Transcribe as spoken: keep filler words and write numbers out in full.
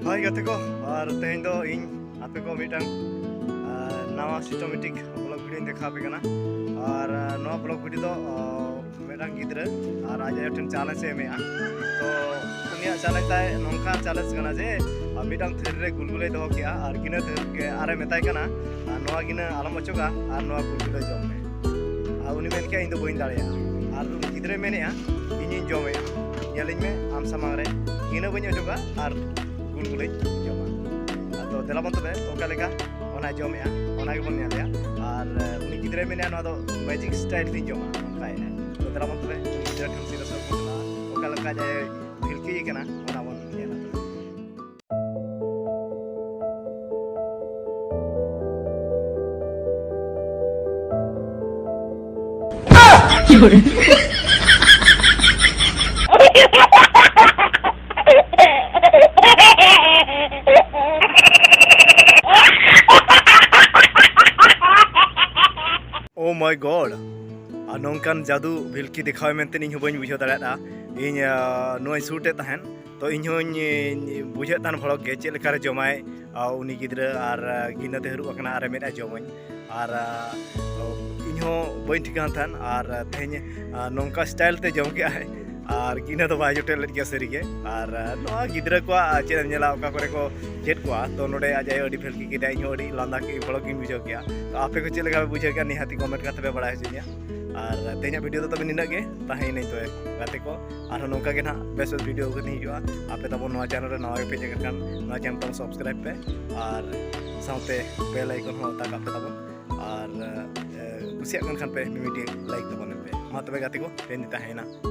ᱦᱳᱭ ᱜᱟᱛᱮ ᱠᱚ, ᱟᱨ ᱛᱮᱦᱮᱧ ᱫᱚ ᱤᱧ ᱟᱯᱮ ᱠᱚ ᱢᱤᱫᱴᱟᱝ, ᱟᱨ, ᱱᱟᱣᱟ systematic vlog video ᱤᱧ ᱫᱮᱠᱷᱟᱣ ᱟᱯᱮ ᱠᱟᱱᱟ᱾ ᱟᱨ, ᱟᱨ, ᱱᱚᱣᱟ vlog video ᱫᱚ, ᱟᱨ, ᱢᱤᱫᱴᱟᱝ ᱜᱤᱫᱽᱨᱟᱹ ᱟᱨ ᱟᱡ ᱟᱭᱳ ᱴᱷᱮᱱ challenge ᱮ ᱮᱢᱮᱜᱼᱟ᱾ ᱛᱚ ᱩᱱᱤᱭᱟᱜ challenge ᱛᱟᱭ ᱱᱚᱝᱠᱟᱱ challenge ᱠᱟᱱᱟ ᱡᱮ, ᱟᱨ, ᱢᱤᱫᱴᱟᱝ ᱛᱷᱟᱹᱨᱤ ᱨᱮ ᱜᱩᱞᱜᱩᱞᱟᱭ ᱫᱚᱦᱚ ᱠᱮᱜᱼᱟ ᱟᱨ ᱜᱤᱱᱟᱹ ᱛᱷᱟᱹᱨᱤ ᱜᱮ ᱟᱨᱮ ᱢᱮᱛᱟᱭ ᱠᱟᱱᱟ, ᱟᱨ, ᱱᱚᱣᱟ ᱜᱤᱱᱟᱹ ᱟᱞᱚᱢ ᱚᱪᱚᱜᱟ ᱟᱨ ᱱᱚᱣᱟ ᱜᱩᱞᱜᱩᱞᱟᱭ ᱡᱚᱢ ᱢᱮ᱾ ᱟᱨ ᱩᱱᱤ ᱢᱮᱱ ᱠᱮᱜᱼᱟ, "ᱤᱧ ᱫᱚ ᱵᱟᱹᱧ ᱫᱟᱲᱮᱭᱟᱜᱼᱟ᱾" ᱟᱨ ᱩᱱᱤ ᱜᱤᱫᱽᱨᱟᱹᱭ ᱢᱮᱱᱮᱜᱼᱟ, "ᱤᱧᱤᱧ ᱡᱚᱢᱮᱜᱼᱟ, ᱧᱮᱞᱤᱧ ᱢᱮ ᱟᱢ ᱥᱟᱢᱟᱝ ᱨᱮ, ᱜᱤᱱᱟᱹ ᱵᱟᱹᱧ ᱚᱪᱚᱜᱟ ᱟᱨ ᱜᱩᱞᱜᱩᱞᱟᱹᱧ ᱡᱚᱢᱟ᱾" ᱟᱫᱚ ᱫᱮᱞᱟ ᱵᱚᱱ ᱛᱚᱵᱮ ᱚᱠᱟ ᱞᱮᱠᱟ ᱚᱱᱟᱭ ᱡᱚᱢᱮᱜᱼᱟ, ᱚᱱᱟ ᱜᱮᱵᱚᱱ ᱧᱮᱞᱮᱜᱼᱟ᱾ ᱟᱨ, ᱮ, ᱩᱱᱤ ᱜᱤᱫᱽᱨᱟᱹᱭ ᱢᱮᱱᱮᱜᱼᱟ, "ᱱᱚᱣᱟ ᱫᱚ magic style ᱛᱤᱧ ᱡᱚᱢᱟ", ᱚᱱᱠᱟᱭᱮᱜᱼᱟᱭ᱾ ᱛᱚ ᱫᱮᱞᱟ ᱵᱚᱱ ᱛᱚᱵᱮ ᱩᱱᱤ ᱜᱤᱫᱽᱨᱟᱹ ᱴᱷᱮᱱ ᱥᱤᱫᱷᱟᱹ ᱥᱚᱨ ᱵᱚᱱ ᱪᱟᱞᱟᱜᱼᱟ, ᱚᱠᱟ ᱞᱮᱠᱟ ᱟᱡ ᱟᱭᱳᱭ ᱵᱷᱤᱞᱠᱤᱭᱮ ᱠᱟᱱᱟ, ᱚᱱᱟ ᱵᱚᱱ ᱧᱮᱞᱟ᱾ Oh my God! ᱟᱨ ᱱᱚᱝᱠᱟᱱ ᱡᱟᱫᱩ ᱵᱷᱤᱞᱠᱤ ᱫᱮᱠᱷᱟᱣ ᱢᱮᱱᱛᱮ ᱤᱧ ᱦᱚᱸ ᱵᱟᱹᱧ ᱵᱩᱡᱷᱟᱹᱣ ᱫᱟᱲᱮᱭᱟᱫᱼᱟ᱾ ᱤᱧ, ᱟᱸ, ᱱᱚᱣᱟᱧ shoot ᱮᱫ ᱛᱟᱦᱮᱱ, ᱛᱚ ᱤᱧ ᱦᱚᱸᱧ, ᱤᱧ ᱵᱩᱡᱷᱟᱹᱣᱮᱫ ᱛᱟᱦᱮᱱ ᱵᱷᱚᱲᱚᱠ ᱜᱮ ᱪᱮᱫ ᱞᱮᱠᱟᱨᱮ ᱡᱚᱢᱟᱭ, ᱟᱸ, ᱩᱱᱤ ᱜᱤᱫᱽᱨᱟᱹ ᱟᱨ, ᱟᱸ, ᱜᱤᱱᱟᱹᱛᱮ ᱦᱟᱹᱨᱩᱵ ᱟᱠᱟᱱᱟ ᱟᱨᱮ ᱢᱮᱱᱮᱫᱼᱟ ᱡᱚᱢᱟᱹᱧ᱾ ᱟᱨ, ᱟᱸ, ᱤᱧ ᱦᱚᱸ ᱵᱟᱹᱧ ᱴᱷᱤᱠᱟᱹ ᱠᱟᱱ ᱛᱟᱦᱮᱱ, ᱟᱨ ᱛᱮᱦᱮᱧ, ᱟᱸ, ᱱᱚᱝᱠᱟ style ᱛᱮ ᱡᱚᱢ ᱠᱮᱜᱼᱟᱭ᱾ ᱟᱨ ᱜᱤᱱᱟᱹ ᱫᱚ ᱵᱟᱭ ᱡᱚᱴᱮᱫ ᱞᱮᱫ ᱜᱮᱭᱟ ᱥᱟᱹᱨᱤᱜᱮ᱾ ᱟᱨ, ᱟᱸ, ᱱᱚᱣᱟ ᱜᱤᱫᱽᱨᱟᱹ ᱠᱚᱣᱟᱜ, ᱟᱸ, ᱪᱮᱫ ᱮᱢ ᱧᱮᱞᱟ, ᱚᱠᱟ ᱠᱚᱨᱮ ᱠᱚ ᱪᱮᱫ ᱠᱚᱣᱟ᱾ ᱛᱚ ᱱᱚᱰᱮ ᱟᱡ ᱟᱭᱳ ᱟᱹᱰᱤ ᱵᱷᱮᱞᱠᱤ ᱠᱮᱫᱟ, ᱤᱧ ᱦᱚᱸ ᱟᱹᱰᱤ ᱞᱟᱸᱫᱟ ᱠᱮᱫ, ᱵᱷᱚᱲᱚᱠ ᱜᱤᱧ ᱵᱩᱡᱷᱟᱹᱣ ᱠᱮᱜᱼᱟ᱾ ᱛᱚ ᱟᱯᱮ ᱠᱚ ᱪᱮᱫ ᱞᱮᱠᱟ ᱯᱮ ᱵᱩᱡᱷᱟᱹᱣ ᱠᱮᱜᱼᱟ, ᱱᱤᱦᱟᱹᱛᱤ comment ᱠᱟᱛᱮ ᱯᱮ ᱵᱟᱲᱟᱭ ᱦᱚᱪᱚᱧᱟ᱾ ᱟᱨ ᱛᱮᱦᱮᱧᱟᱜ video ᱫᱚ ᱛᱚᱵᱮ ᱱᱤᱱᱟᱹᱜ ᱜᱮ, ᱛᱟᱦᱮᱸᱭᱮᱱᱟᱹᱧ ᱛᱚᱵᱮ ᱜᱟᱛᱮ ᱠᱚ᱾ ᱟᱨᱦᱚᱸ ᱱᱚᱝᱠᱟ ᱜᱮ ᱱᱟᱦᱟᱜ ᱵᱮᱥ ᱵᱮᱥ video ᱠᱟᱛᱮ ᱦᱤᱡᱩᱜᱼᱟ᱾ ᱟᱯᱮ ᱛᱟᱵᱚᱱ ᱱᱚᱣᱟ channel ᱨᱮ ᱱᱟᱣᱟ ᱜᱮᱯᱮ ᱦᱮᱡ ᱟᱠᱟᱱ ᱠᱷᱟᱱ, ᱱᱚᱣᱟ channel ᱛᱟᱵᱚᱱ subscribe ᱯᱮ ᱟᱨ ᱥᱟᱶᱛᱮ bell icon ᱦᱚᱸ ᱚᱛᱟ ᱠᱟᱜ ᱯᱮ ᱛᱟᱵᱚᱱ᱾ ᱟᱨ, ᱮ, ᱠᱩᱥᱤᱭᱟᱜ ᱠᱟᱱ ᱠᱷᱟᱱ ᱯᱮ, ᱢᱤᱢᱤᱫᱴᱤᱡ like ᱛᱟᱵᱚᱱ ᱯᱮ᱾ ᱢᱟ ᱛᱚᱵᱮ ᱜᱟᱛᱮ ᱠᱚ, ᱛᱮᱦᱮᱧ ᱫᱚ ᱛᱟᱦᱮᱸᱭᱮᱱᱟ᱾